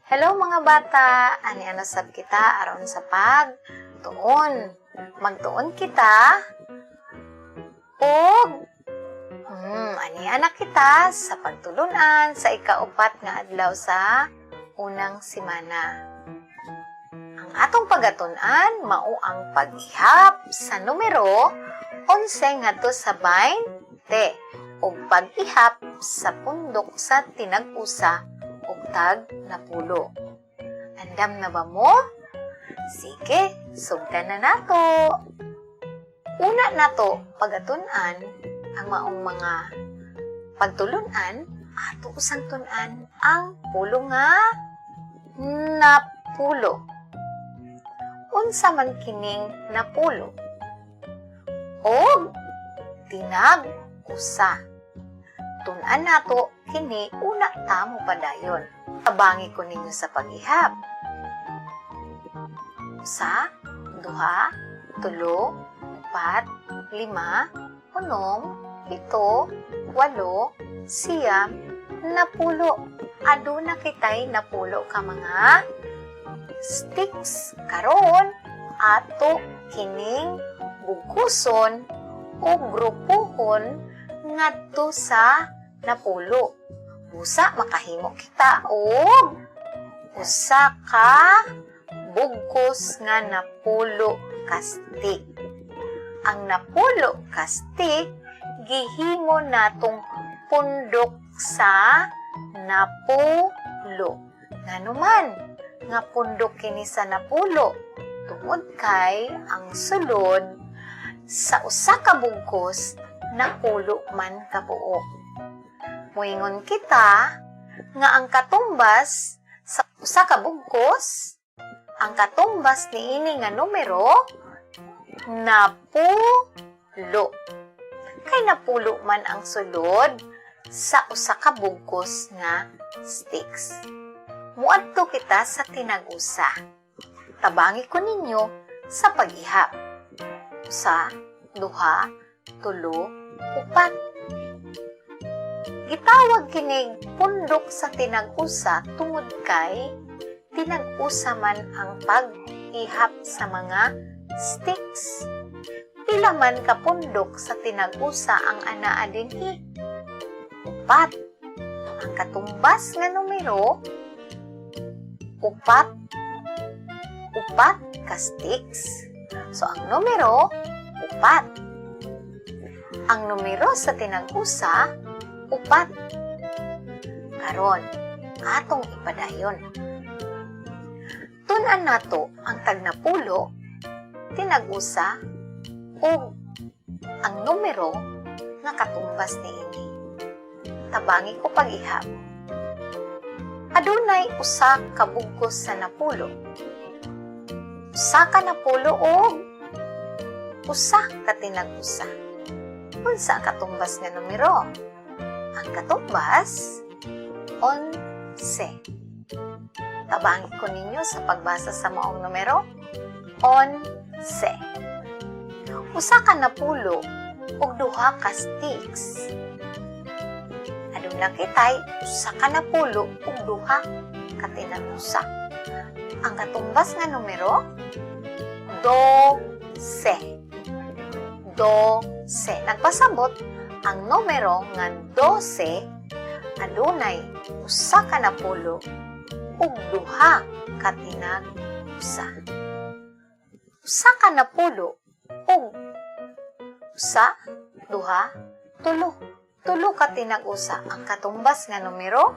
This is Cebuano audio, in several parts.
Hello, mga bata! Ani ano sab kita aron sa pagtuon. Magtuon kita og ani anak kita sa pagtulunan sa ikaupat nga adlaw sa unang semana. Ang atong pagatun-an mao ang pag-ihap sa numero 11 ngadto sa 20 ug pag-ihap sa pundok sa tinag-usa ug tag napulo. Andam na ba mo? Sige, sugdan na nato. Una nato pagatun-an ang maong mga pagtulunan, ato usang tun-an ang pulo nga napulo. Unsa man kining napulo? Og tinag usa. Tun-an nato kini una ta mo padayon. Tabangi ko ninyo sa pag-ihap. Usa, duha, tulo, upat, lima, unom, pito, walo, siyam, napulo. Aduna kitay napulo ka mga sticks. Karon, ato kining bugkuson o grupuhon ngadto sa napulo. Busa makahimo kita og usa ka bugkos nga napulo ka stick. Ang napulo ka stick gihimo natong pundok sa napulo. Ngano man nga pundok kini sa napulo? Tungod kay ang sulod sa usa ka bugkos napulo man kabuok. Moingon kita nga ang katumbas sa usa ka bugkos, ang katumbas niini nga numero, napulo. Kay napulo man ang sulod sa usa ka bugkos nga sticks. Muadto kita sa tinag-usa. Tabangi ko ninyo sa pag-ihap. Usa, duha, tulo, upat. Gitawag kining pundok sa tinag-usa tungod kay tinag-usa man ang pag-ihap sa mga sticks. Pila man ka pundok sa tinag-usa ang anaa dinhi? Upat. Ang katumbas nga numero, upat. Upat ka sticks. So, ang numero, upat. Ang numero sa tinag-usa, upat. Karon, atong ipadayon. Tun-an nato ang tagnapulo, tinag-usa, ug ang numero nga katumbas niini. Tabangi ko pag-ihap. Adunay usa ka bugkos sa napulo. Usa ka napulo og usa ka tinag-usa. Unsa ang katumbas nga numero? Ang katumbas, 11. Tabangi ko ninyo sa pagbasa sa maong numero, 11. Usa ka napulo ug duha ka sticks. Aduna kitay usa ka napulo ug duha ka tinag-usa. Ang katumbas nga numero, 12. 12. Nagpasabot ang numero nga 12 adunay usa ka napulo ug duha ka tinag-usa. Usa ka napulo ug usa, duha, tulo. Tulo ka tinag-usa. Ang katumbas nga numero,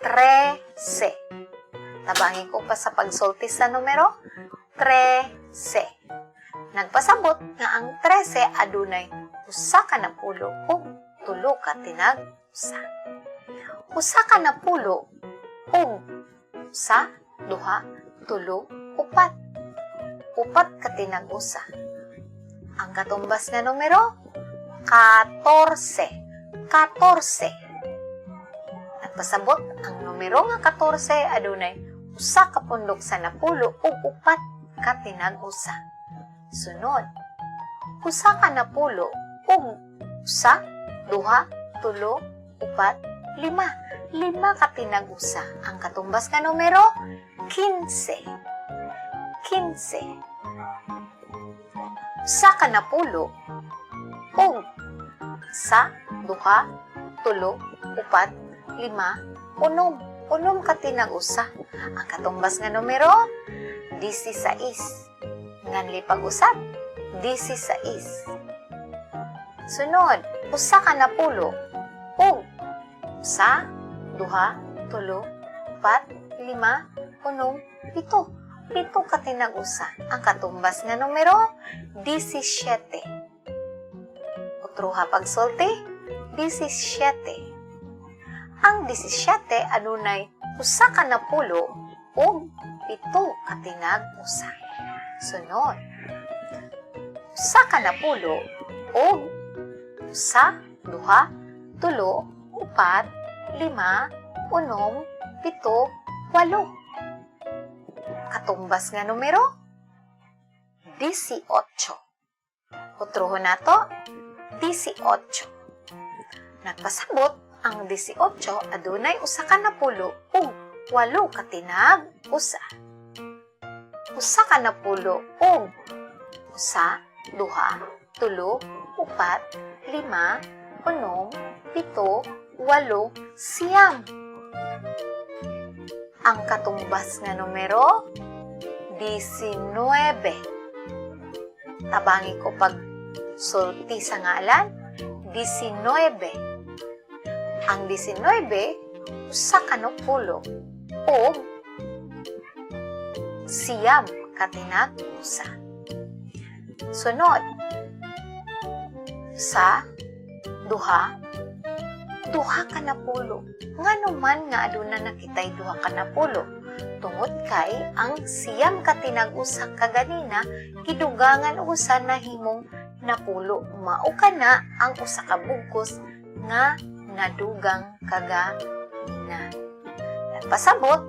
13. Tabangi ko pa sa pagsulti sa numero, 13. Nagpasabot nga ang 13 adunay usa ka napulo ug tulo ka tinag-usa. Usa ka napulo ug usa, duha, tulo, upat. Upat ka tinag-usa. Ang katumbas nga numero, 14. 14. Nagpasabot ang numero nga 14 adunay usa ka pundok sa napulo ug upat ka tinag-usa. Sunod, usa ka napulo ug usa, duha, tulo, upat, Lima. Lima ka tinag-usa. Ang katumbas nga numero, 15. 15. Usa ka napulo ug sa, duha, tulo, upat, lima, unom. Unom ka tinag-usa. Ang katumbas nga numero, 16. Nganli pag-usab, 16. Sunod, usa ka napulo ug sa, duha, tulo, upat, lima, unom, pito. Pito ka tinag-usa. Ang katumbas nga numero, 17. Otruha pagsulti, 17. Ang 17 adunay usa ka napulo ug pito ka tinag-usa. Sunod, usa ka napulo ug usa, duha, tulo, upat, lima, unom, pito, walo. Katumbas nga numero? 18. Otruhon nato, 18. Nagpasabot ang 18 adunay usa ka napulo ug walo ka tinag usa. Usa ka napulo ug usa, duha, tulo, upat, lima, unom, pito, walo, 9. Ang katumbas nga numero, 19. Tabangi ko pag sulti sa ngalan, 19. Ang 19, usa ka napulo ug 9 ka tinag usa. Sunod, sa, duha, duha ka napulo. Ngano man nga aduna na kitay duha ka napulo? Tungod kay ang 9 ka tinag-usa kaganina gidugangan usa, nahimong napulo. Mao kana ang usa ka bugkos nga nadugang kaganina. Nagpasabot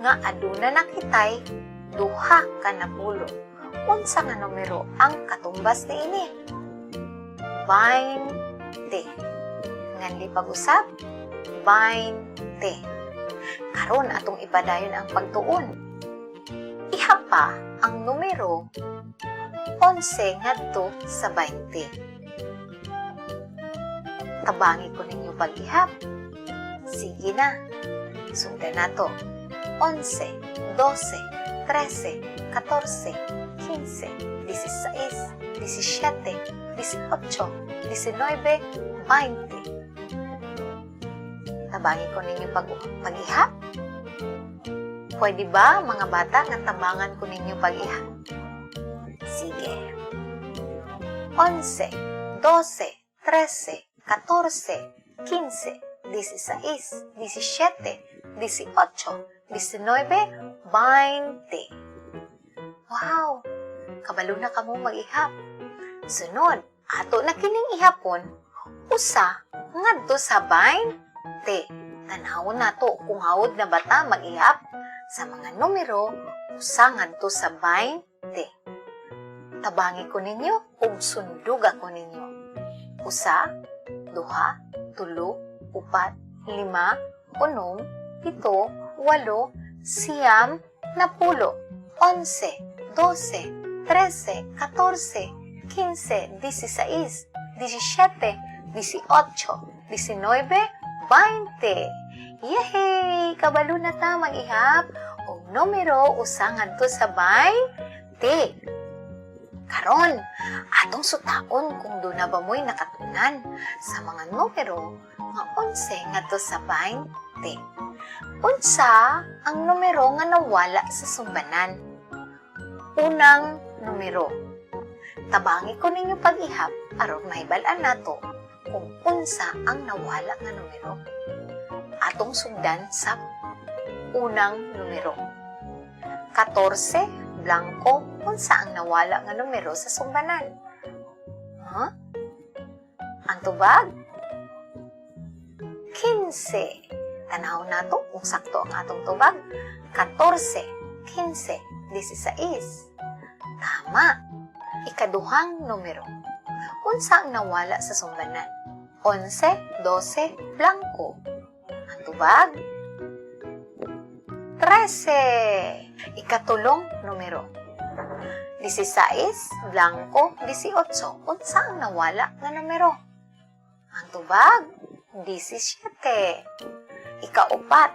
nga aduna na kitay duha ka napulo. Unsa nga numero ang katumbas niini? 20. Nganli pag-usab, 20. Karon atong ipadayon ang pagtuon. Ihapa ang numero 11 ngadto sa 20. Tabangi ko ninyo pag-ihap. Sige na. Sundan nato. 11, 12, 13, 14, 15, 16, 17, 18, 19, 20. Tabangi ko ninyo pag-ihap. Pwede ba, mga bata, nga tabangan ko ninyo pag-ihap? Sige. 11, 12, 13, 14, 15, 16, 17, 18, 19, 20. Wow! Kabalo na kamo mag-ihap. Sunod, ato na kining ihapon, usa ngadto sa 20. Tanawon nato kung hawod na ba ta mag-ihap sa mga numero usa ngadto sa 20. Tabangi ko ninyo ug sunduga ko ninyo. Usa, duha, tulo, upat, lima, unom, pito, walo, 9, napulo, 11, 12, 13, 14, 15, 16, 17, 18, 19, 20. Yehey! Kabalo na ta mag-ihap og numero usa ngadto sa 20. Karon, atong sutaon kung duna ba mo'y nakatunan sa mga numero nga 11 ngadto sa 20. Unsa ang numero nga nawala sa sumbanan? Unang numero. Tabangi ko ninyo pag-ihap aron mahibal-an nato kung unsa ang nawala nga numero. Atong sugdan sa unang numero. 14, blanco, unsa ang nawala nga numero sa sumbanan? Huh? Ang tubag? 15. Tanaw nato kung sakto ang atong tubag. 14, 15, 16. Tama. Ikaduhang numero. Unsa ang nawala sa sumbanan? 11, 12, blanco. Tubag, 13. Ikatulong numero. 16, blanko, 18. Unsa ang nawala nga numero? Ang tubag, 17. Ikaupat,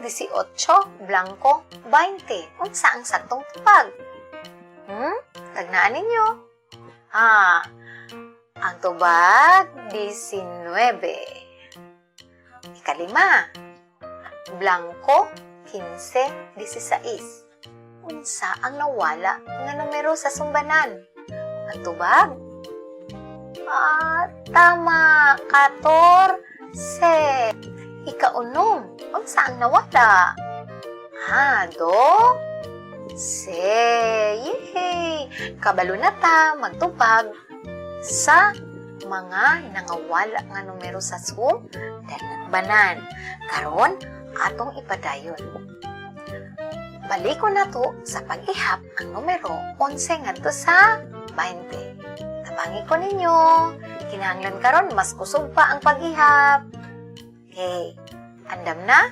18, blanko, 20. Unsa ang saktong tubag? Tagnaan ninyo. Ah, ang tubag, 19. Ikalima, blanko, 15, 16. Unsa ang nawala nga numero sa sumbanan? Ang tubag? Ah, tama, 14. Ikaunom, unsa ang nawala? Ah, 12. Yay! Kabalo na ta magtubag sa mga nangawala nga numero sa sumbanan. Karon, atong ipadayon. Balikon nato sa pag-ihap ang numero 11 ngadto sa 20. Tabangi ko ninyo. Kinahanglan karon mas kusog pa ang pag-ihap. Okay. Andam na?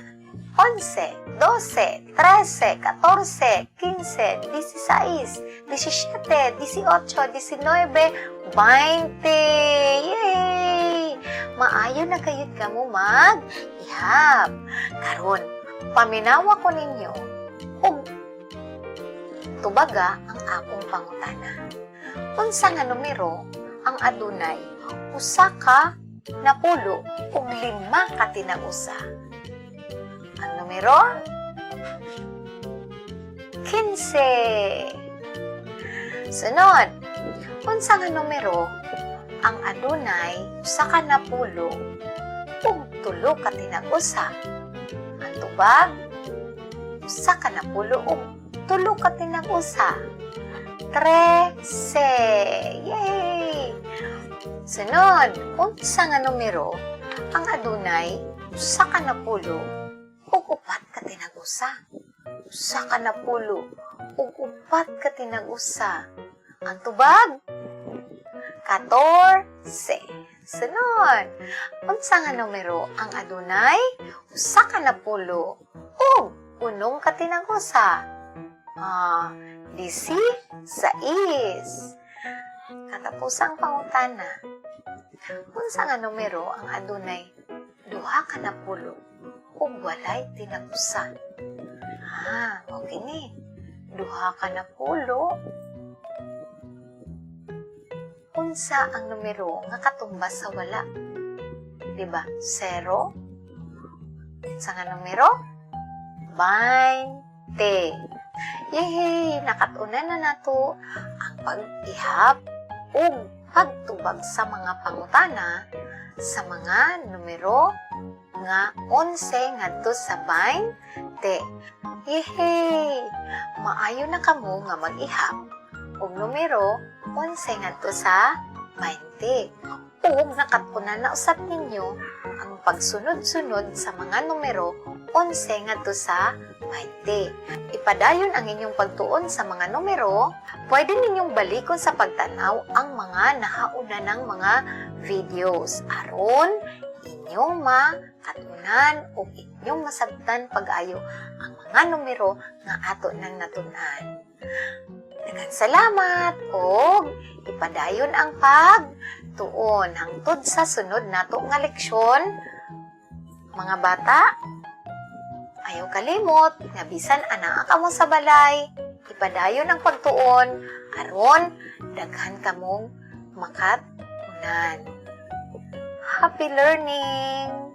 11, 12, 13, 14, 15, 16, 17, 18, 19, 20. Yay! Maayo na kayod kamo mag-ihap. Karon, paminawa ko ninyo og tubaga ang akong pangutana. Unsa nga numero ang adunay 1 ka napulo ug 5 ka tinag-usa? Ang numero? 15. Sunod, unsa nga numero ang adunay 1 ka napulo ug 3 ka tinag-usa? Ang tubag, 1 ka napulo ug 3 ka tinag-usa. 13. Yay! Sunod, unsa nga numero ang adunay 1 ka napulo ug 4 ka tinag-usa? 1 ka napulo ug 4 ka tinag-usa. Ang tubag? 14. Sunod, unsa nga numero ang adunay 1 ka napulo ug 6 ka tinag-usa? Ah, 16. Katapusang pangutana. Unsa nga numero ang adunay 2 ka napulo ug walay tinag-usa? Ah, okay ni. 2 ka napulo. Unsa ang numero nga katumbas sa wala? Di ba? 0. Unsa nga numero? 20. Yay! Nakat-unan na nato ang pag-ihap ug pagtubag sa mga pangutana sa mga numero nga 11 ngadto sa 20. Yehey! Maayo na kamo nga mag-ihap og numero 11 ngadto sa 20. Ug nakat-unan na usab ninyo ang pagsunod-sunod sa mga numero 11 ngadto sa 20. Ipadayon ang inyong pagtuon sa mga numero, pwede ninyong balikon sa pagtanaw ang mga nahauna ng mga videos aron inyong makatunan o inyong masabtan pag-ayo ang mga numero nga ato nang natun-an. Daghang salamat og ipadayon ang pagtuon hangtod sa sunod nato nga leksyon. Mga bata, ayaw kalimot nga bisan anaa kamo sa balay, ipadayon ang pagtuon aron daghan kamong makat-unan. Happy learning!